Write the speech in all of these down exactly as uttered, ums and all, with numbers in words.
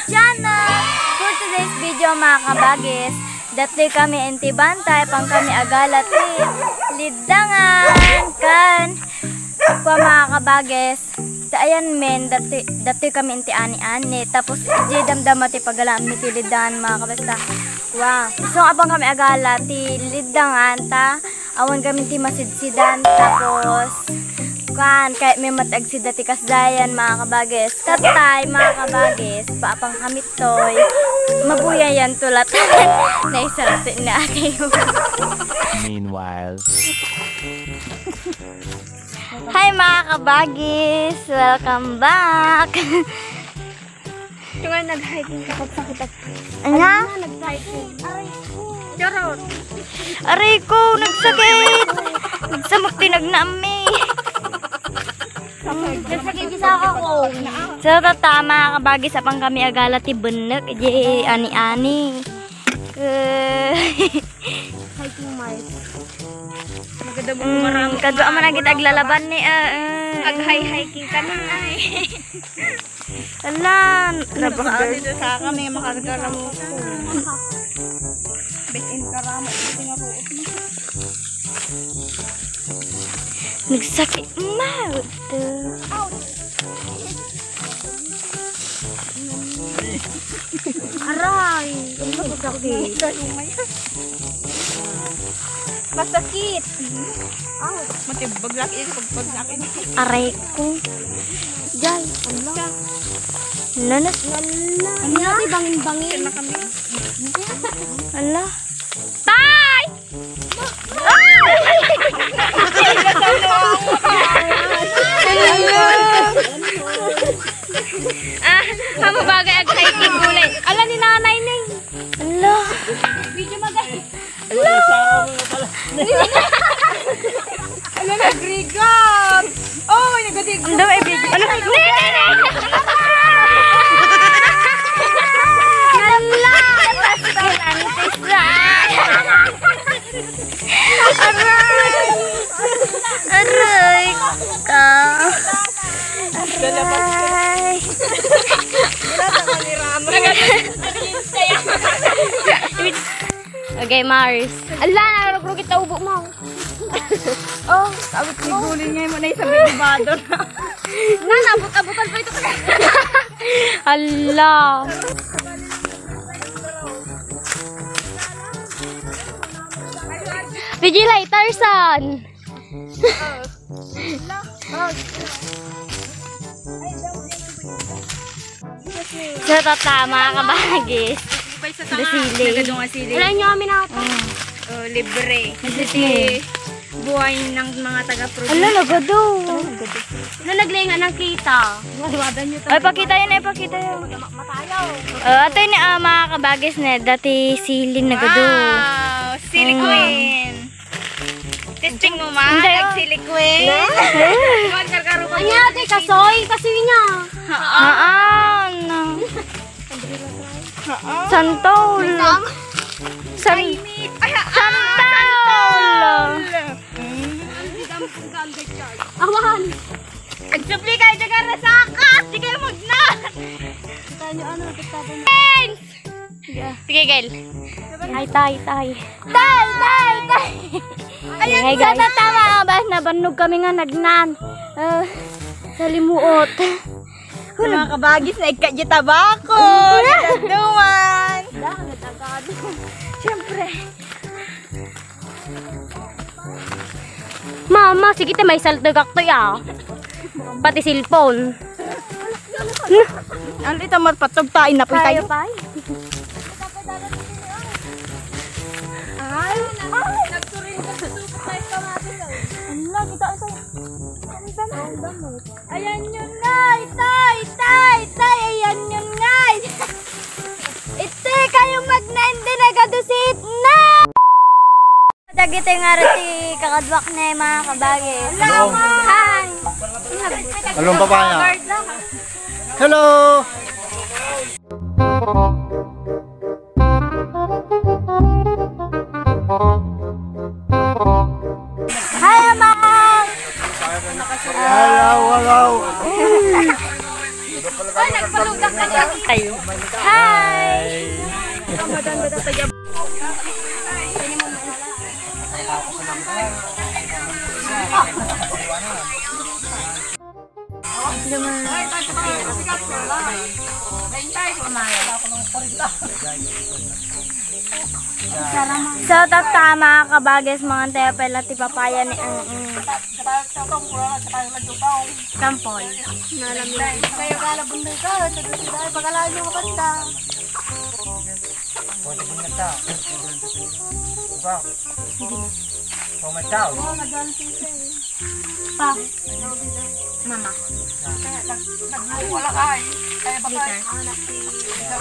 Channel. For today's video, mga kabagis, datoy kami inti bantay, apan kami agala ti liddangan. Kan, kua, mga kabagis, ta ayan men, datoy, datoy kami inti ani-ani. Tapos, di damdama ti pagalaami ti liddangan, mga kabagis, ta. Wow. So, apan kami agala ti liddangan, ta awan kami ti masidsidan, tapos, kuan, kayatmi met agsida ti kasdiay, mga kabagis. Tatay, mga kabagis, paapan kami toy. Mabuyayan tulatan. Naisarap ni ate yun. Meanwhile. Hi, mga kabagis! Welcome back! Yung nga nag-hiking ka, pagsakit at Anya? Ano na, nag-hiking. Aray ko. Charot. Aray ko, nagsakit. Nagsamok ti nagnaam mi. Nagsakit isa ako. So, tata, mga kabagis, apan kami agala ti bennek, di ani-ani. Eh. Hiking Mars. Maganda mo Mm, kumarama. Kadua man agit aglalaban ni, ah, ah. Ag-high-hiking ka na, ay. Ala, Ano ba? Dito sa kami, makarga na mo. Best in karama, ito tinaruot mo. Nagsakit mouth. Aray, ang sakit. Masakit. Aw. Matimbag laki ito, pag paglaki. Aray ko. Jay, ala. Nanas. Ala. Ano natin, bangin-bangin? Ala. Tay! Ah, amo bagay ag-hiking gulay. Ala ni nanay ning. Ala. Video magay. Ala. Ala, nagrigat. Oh, nagadig. Ano, eh, video? Ano? Ne, ne, ne. Ala. Basta lang, tisa. Aray! Aray ka! Aray! Okay, Mars. Ala, narugrugit na ubo mo. Oh, tawid ni Gulin ngayon mo na isang bibado na. Na, nabut-abutan pa ito. Ala. Vigilay, Tarzan! So, tata, mga kabagis. Basili. Nagadong asili. Wala niyo kami na ata. Oh, libre. Kasi buhay ng mga taga-probinsya. Ala, nagado. Na naglinga ng kita. Ay, pakita yun, ay, pakita yun. Matayaw. Oh, ato yun, ah, mga kabagis na, dati sili nagado. Wow, sili queen. Testing mo, ma. Hindi, oh. Nagsili queen. Anya, ate, kasoy, kasoy niya. Haan. Santol. San-, ay, ah, santol. Awan. Agsubli kayo, di kayo nasakat. Di kayo magna. Kita niyo, ano, kita ba? Thanks! Sige, Gail. Ay, tay, tay. Tay, tay, tay! Ayan, hi, guys. Sa tatama, bas, nabannog kami nga nagnan. Ah, sa limuot. Sa mga kabagis na ikkat di tabako. Di daduman. Siyempre. Mama, sige, te, may saltagak to, ya. Pati cellphone. Ano ito, marpatog tayo na po tayo. Tayo, pay. Ay, ay, nagsuring ka sa supot tayo kamatis, oh. Ano, kita ito. Ano ba na? Ayan yun, nay! Tay! Tay! Tay! Ayan yun, nay! Iti kayo magnain din nagadusit na! Dagiti nga ti kakaduak na mga kabagis. Hello. Hi! Hello, papaya. Hello! Hi, Amang! Hello, hello! Ay, nagpaludak ka dyan. Hi! So, tatta, mga kabagis, mga tayo pala ti papaya ni ang, mm. Tampol. Nalamig. Kayo gala bundal ka, sa gusto dahil pagkalain yung kapatid. Pwede bundal ka. Ugaw. Pumataw. Pa. Mama. Wala ka eh. Kaya baka Later.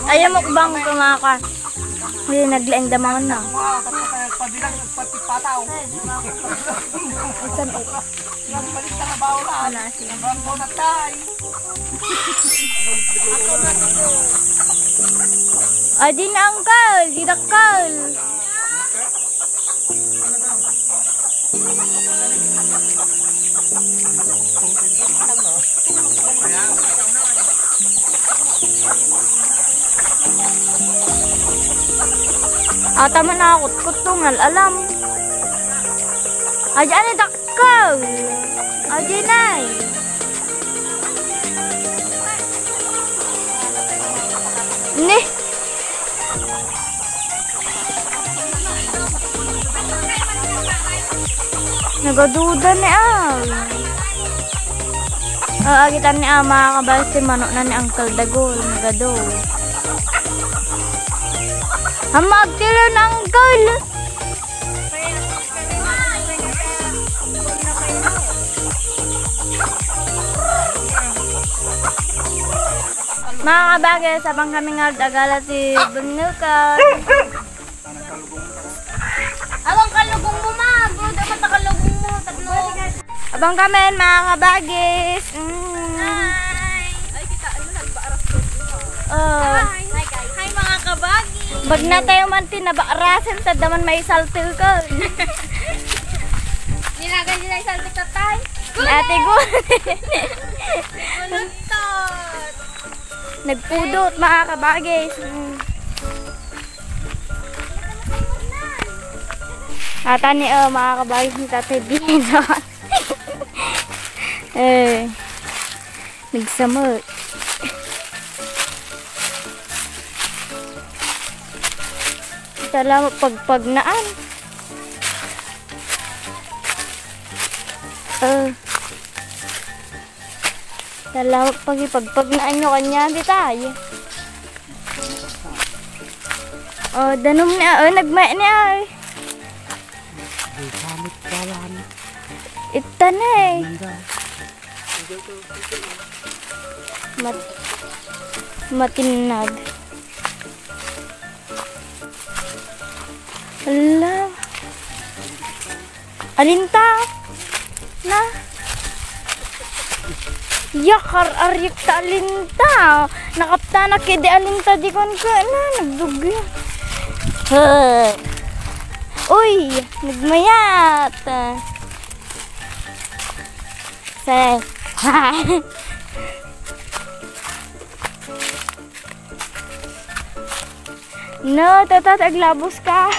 Ay, mukbang ko, mga ka. Uy, naglaing damangan na. Mga kapatid, pabilang, pati pataw. Isang X. Nagbalik na trabaho na. Wala siya. Ang bangko na tayo. Adi na, uncle. Didakkel. Ata man ako, kutungal, alam. Adi, ano, dakkel? Adi, nay. Ni. Nagaduda ni Al. Ah, agitan ni Ama, kabal ti manok na ni Uncle Dagol. Nagadu. Ama, agtilo na, Uncle. Mga kabagis, abang kami nga agala ti bengngeken. Abang kalugong mo, ma. Buda mata kalugong mo. Tapno. Abang kami, mga kabagis. Mm. Hi. Ay, kita, ano, nagpaaras ko. Oh. Hi. Hi, guys. Hi, mga kabagis. Bagna tayo man, tinabarasan, tadda man may salto ko. Nilagay nila yung salto sa tay. Ate ko. Nagpudot, mga kabagis. Mm. Ata ni, oh, mga kabagis ni Tatay Dino. Eh, nagsamot. Salamat pagpagnaan. Oh. Salamat pagipagpagnaan nyo kanya, di tayo. Oh, danum ni, oh, nagmay ni ay. Di kami kalan. Ita na eh. Mat-, matinag. Ala. Alinta? Na? Yakar, arik ta alinta. Nakapta na kede alinta di kon ka na. Nagdugyo. Huh. Uy, nagmayat. Say. No, tata, aglabos ka.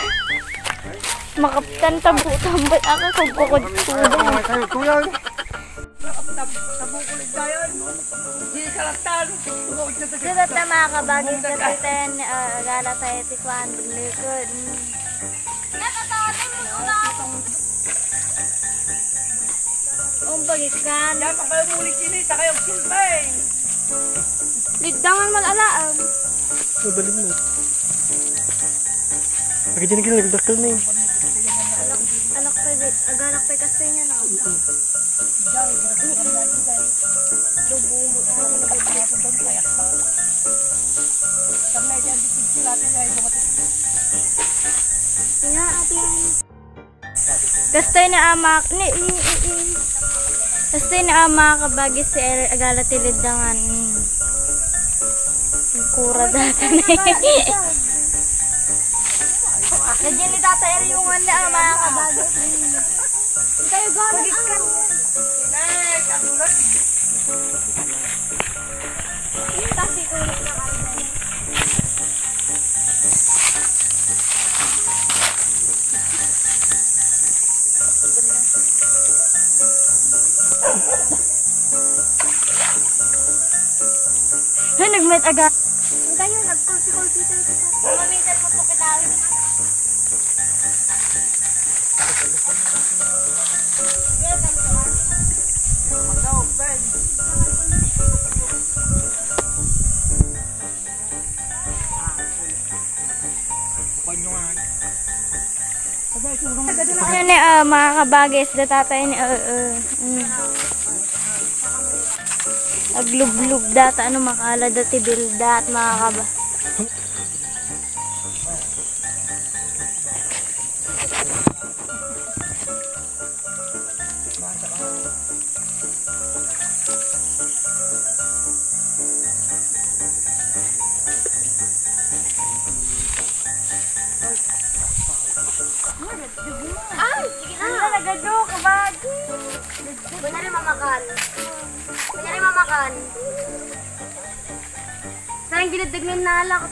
Makaptan tabo tambay ako kung kukudkudan. Kayo, kuya. Di ba ta mga kabagis ka titen, ah, agala tayo ti kwan, bumlikod. Umbag ikan. Yan, pagkayo muli kini, sa kayo silbay. Liddangan man alaam. Nabalik mo. Lagi dyan ang kinalagdakil na eh. Anak pa, anak pa, kasi niya na. Nga, ate. Kastoy ni amak, ni, ni, ni, ni. Kastoy ni amak, kabagis ti agala ti liddangan. Kura data na. Nadyan ni Tata Eriungan na, mga kabagis. Kayo gawin ka. Kasi ulit na kami na yun. Ay, nagmet aga. Ang tayo, nagkulpi-kulpi tayo. Mamitan mo po kita. Welcome to us. Ano ni, ah, mga kabagis, da tatay ni, ah, ah, mm. Aglublub data, ano, makala dati bildat, mga kaba. Ay, sige na. Ano talaga, do? Kabagi. Wala rin mamakan. Wala rin mamakan. Saan ginadagnan na alak?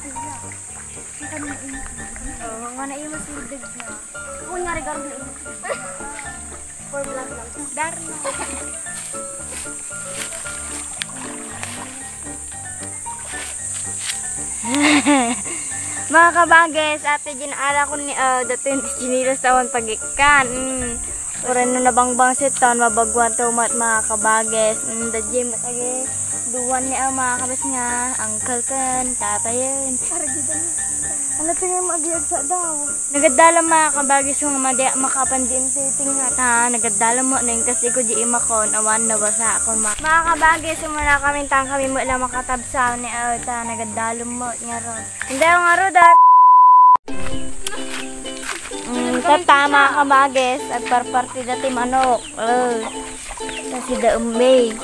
Oo, nga naiwas yung dag na. Ako nga regalo na. For vlog lang. Dar na. Mga kabagis, ate, ginaala ko ni, ah, dati yung chinilas tawan pagikkan. Mm. Uray no nabangbangsit taon, mabaguan to met, mga kabagis. Mm, da Jim, agi, duwan ni, ah, mga kabagis nga, uncle ken, tatayen. Para di ba ni? Ano to nga mag-iagsa daw? Nagaddalam, mga kabagis, nga madi-, makapan di intiting nga ta. Nagaddalam mo, neng kasi ko di imakon, awan nabasa akon ma-, mga kabagis, sumuna kami, tang kami mo lang makatabsaw ni, ah, ta, nagaddalam mo, nga ron. Hindi ako nga ron, da-, Mm, tatama ka, magis. Agparparti dati manok. Oh. Kasi da umay.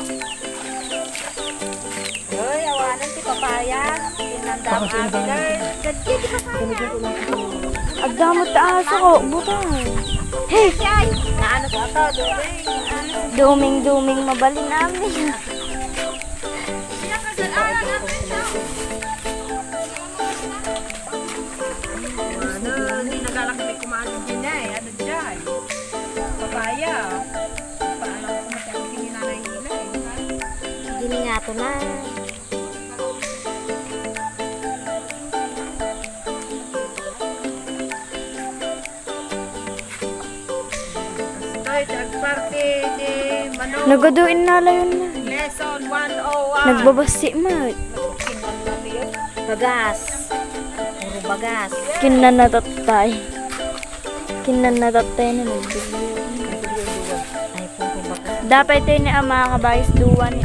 Uy, awanan ti papaya. Tinanda ang ate, guys. Dati ti papaya. Agdamot ta aso ko. Butang. Hey! Naano sa ato? Duming. Duming, duming, mabalin amin. Ano, hindi nagalak may kumain din eh. Ano dyan? Papaya. Paalam ko masyado hindi nanay nila eh. Hindi nga ito na. Start ang party ni Manong. Nagadu innalayon na. Lesson one oh one. Nagbabasi met. Bagas. Puro bagas. Kinanatattay. Kinanatattay na nagbibigay. Ay, puro bagas. Dapat ito ni ama kabagis duwa ni